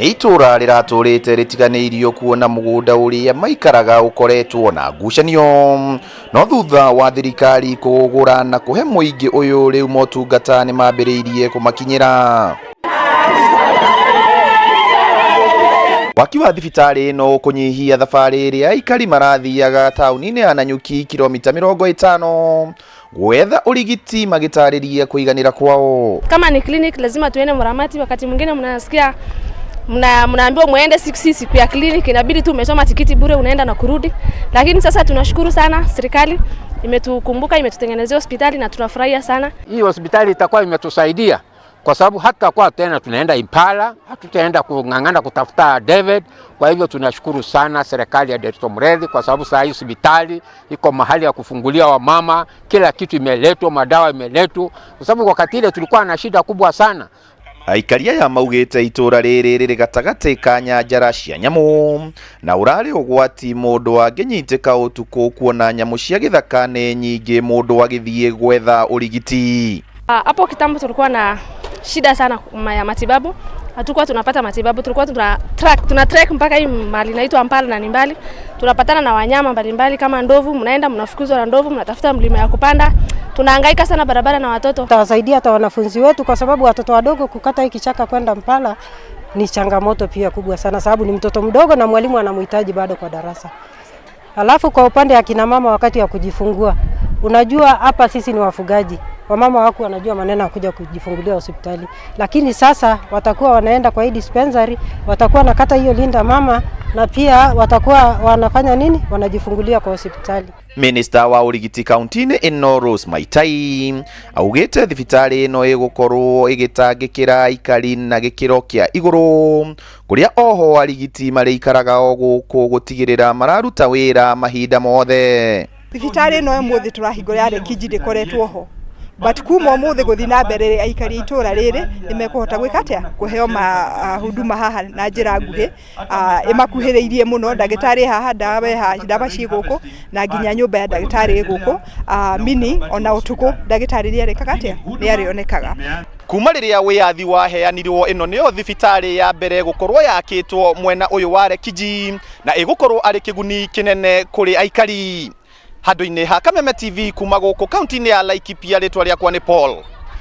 Nĩ itũũra rĩratũrĩte rĩtiganĩirio kuona mũgũnda ũrĩa maikaraga ũkoretwo na ngucanio, no thutha wa thirikari kũũgũra na kũhe mũingĩ ũyũ, rĩu motungata nĩ mambĩrĩirie kũmakinyĩra. Waki wa thibitarĩ ĩno ũkũnyihia thabarĩ ĩrĩa aikari marathiaga taũni-inĩ ya Nanyuki kilomita 50 gwetha ũrigiti, magĩtarĩria kũiganĩra kwao. Kama ni clinic lazima tuende Muramati. Wakati mwingine mnasikia mnaambiwa muende siku ya clinic, inabidi tu umesoma tikiti bure unaenda na kurudi. Lakini sasa tunashukuru sana serikali imetukumbuka, imetutengenezea hospitali na tunafurahia sana. Hii hospitali itakuwa imetusaidia kwa sababu hatutakuwa tena tunaenda Impala, hatutaenda kung'ang'ana kutafuta David. Kwa hivyo tunashukuru sana serikali ya Nderitu Mureithi kwa sababu saa hii hospitali iko mahali ya kufungulia wamama, kila kitu imeletwa, madawa imeletwa, kwa sababu wakati ile tulikuwa na shida kubwa sana. Aikari aya maugĩte itũũra rĩrĩ rĩrĩ gatagatĩ ka nyanjara cia nyamũ na ũrarĩ ũgwati mũndũ angĩnyitĩka ũtukũ, kuona nyamũ cia gĩthaka nĩ nyingĩ mũndũ agĩthiĩ gwetha ũrigiti. Hapo kitambo tulikuwa na shida sana ya matibabu, hatukuwa tunapata matibabu, tulikuwa tuna trek mpaka hii mahali inaitwa Mpala na ni mbali. Tunapatana na wanyama mbalimbali kama ndovu, mnaenda mnafukuzwa na ndovu, mnatafuta mlima ya kupanda. Tunahangaika sana barabara na watoto. Tawasaidia hata wanafunzi wetu, kwa sababu watoto wadogo kukata hii kichaka kwenda Mpala ni changamoto pia kubwa sana, sababu ni mtoto mdogo na mwalimu anamhitaji bado kwa darasa. Alafu kwa upande wa kina mama wakati wa kujifungua, unajua hapa sisi ni wafugaji, wamama wako wanajua maneno ya kuja kujifungulia hospitali, lakini sasa watakuwa wanaenda kwa hii dispensary, watakuwa nakata hiyo linda mama na pia watakuwa wanafanya nini, wanajifungulia kwa hospitali. Minista wa ũrigiti kaunti-inĩ ĩno Rose Maitai augĩte thibitarĩ ĩno ĩgũkorwo ĩgĩtangĩkĩra aikari na gĩkĩro kĩa igũrũ, kũrĩa oho arigiti marĩikaraga o gũkũ gũtigĩrĩra mararuta wĩra mahinda mothe. Thibitarĩ ĩno ũmũthĩ tũrahingũra ya Rekiji ndĩkoretwo ho, but kuma ũmũthĩ gũthiĩ na mbere aikari a itũra rĩrĩ nĩ mekũhota gwĩka atĩa, kũheo ma huduma haha na njĩra nguhĩ, ĩmakuhĩrĩirie mũno. Ndagĩtarĩ haha, ndawa haha, ndawa ciĩ gũkũ na nginya nyũmba ya ndagĩtarĩ ĩ gũkũ, meaning ona ũtukũ ndagĩtarĩ nĩ arĩkaga atĩa, nĩ arĩonekaga. Kuma rĩrĩa wĩyathi waheanirwo, ĩno nĩyo thibitarĩ ya mbere gũkorwo yakĩtwo mwena ũyũ wa Rekiji na ĩgũkorwo arĩ kĩguni kĩnene kũrĩ aikari. Handũ-inĩ ha Kameme TV kuma gũkũ kaunti-inĩ ya Laikipia, rĩtwa rĩakwa nĩ Paul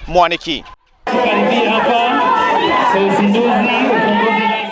Mwaniki. Karibia hapa kwa uzinduzi.